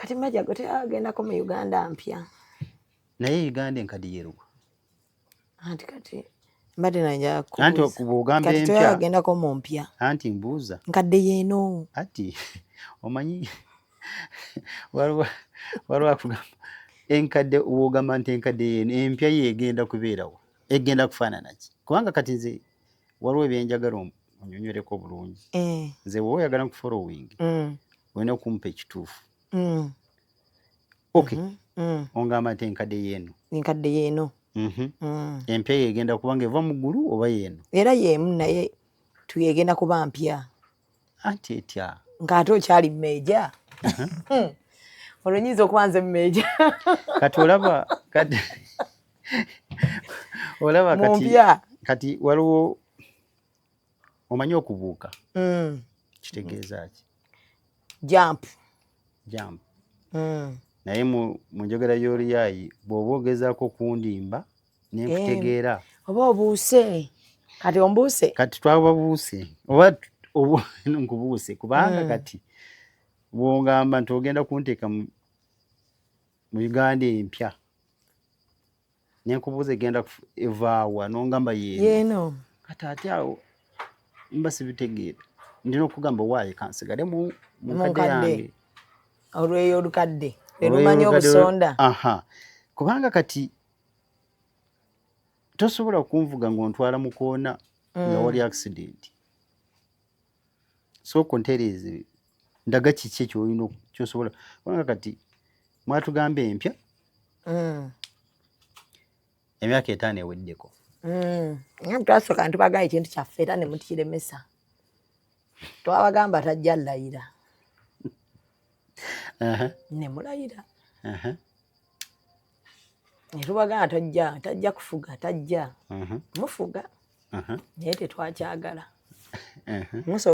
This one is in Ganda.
Kati majja gwe teyagendako mu Uganda mpya. Naye Uganda enkadde yeruwa? Anti kati mbadde nanja Anti kubuuza. bw'ogamba Kati empya toyagendako mu mpya? Anti mbuuza. Nkadde yeeno. Ati omanyi waliwo akugamba enkadde, wogamba nti enkadde yeeno, empya yeegenda kubeerawa, egenda kufaanana ki? Kubanga kati nze waliwo ebyenjagala onyonyoleko bulungi. Nze bw'oba oyagala nkufollowing, olina okumpa ekituufu. Okay. Ongamba nti enkadde yeeno. Enkadde yeeno. Empya yegenda kubanga eva mu ggulu oba yeeno? Era yeemu, naye tuyegenda kuba mpya. Anti etya? Ng'ate okyali mmeeja, olwo nyinza okuba nze mmeeja. Kati olaba, kati olaba mu kati mpya. Kati waliwo, omanyi okubuuka kitegeeza ki? Jump. Jump. Naye mu njogera y'Oluyaayi, bw'oba ogezaako okundimba nenkutegeera. Oba obuuse, kati ombuuse. Kati twababuuse oba nkubuuse kubanga kati bw'ongamba nti ogenda kunteeka mu Uganda empya, nenkubuuza egenda evaawa, nongamba yeeno. Yeeno. Kati ate awo mba sibitegeera, ndina okugamba waaye kansigale mu mu nkadde nkadde. yange. Olweyo olukadde Olweyo lwelumanyi olukadde obusonda. Aha, kubanga kati tosobola kunvuga ng'ontwala mu koona nga wali accident. Sooka ontereeze, ndaga kiki ekyolina kyosobola, kubanga kati mwatugamba empya, emyaka 50 eweddeko. Twasooka ntubagayo ekintu kyaffe era ne mutukiremesa. Twabagamba tajja layira, ne mulayira. Ne tubagamba tajja kufuga, tajja mufuga, naye tetwakyagala. Musobola.